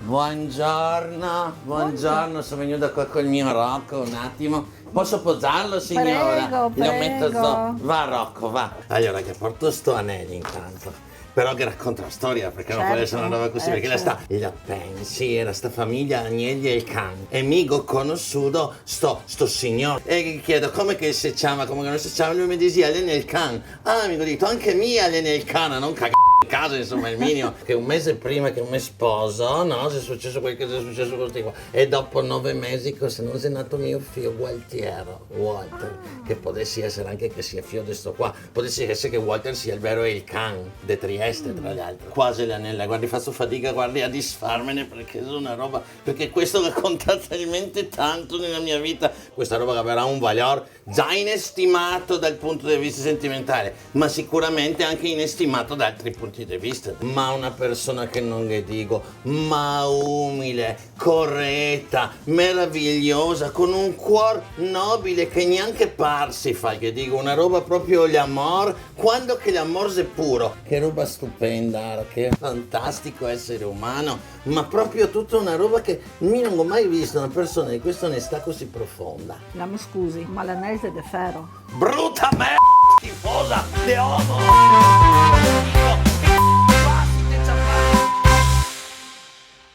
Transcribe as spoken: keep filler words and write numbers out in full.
Buongiorno, buongiorno, son vegnua qua col mio Rocco, un atimo. Posso posarlo, signora? Prego, prego. Lo meto zo. Va, Rocco, va. Alora, che porto sto anel intanto. Però che raconta la storia, parché no pol esare una roba cusì, parché la sta, la pensi, era sta fameja Agnelli e el can. E mi go conosuo sto, sto signor. E ghe chiedo come che se ciama, come che no se ciama, lu me dixea, l'è nel can. Ah, mi go dito, anche mi l'è nel can, no cagare in casa, insoma, el minimo. Che un mese prima che me sposo, no, xe suceso quel che xe suceso co sti qua. E dopo nove mesi, co se no xe nato mio fio Gualtiero, Walter, che podesi esare anche che sia fio de sto qua, podesi esare che Walter sia el vero el can de Trieste, tra l'altro. Qua xe l'anel, guardi, faso fadiga, guardi, a disfarmene, parché xe una roba, parché questo ga contà talmente tanto nela mia vita, questa roba che gavarà un valor già inestimato dal punto de vista sentimentale, ma sicuramente anche inestimato da altri punti de vista. Ma una persona che no ghe digo, ma umile, coreta, meravigliosa, con un cuor nobile che gnanca par se fa, che digo, una roba proprio l'amor, quando che l'amor xe puro. Che roba stupenda, che fantastico esare umano, ma proprio tuta una roba che mi no go mai visto una persona de questa onestà cusì profonda. La me scusi, ma l'anel xe de fero. Bruta merda, schifosa de omo!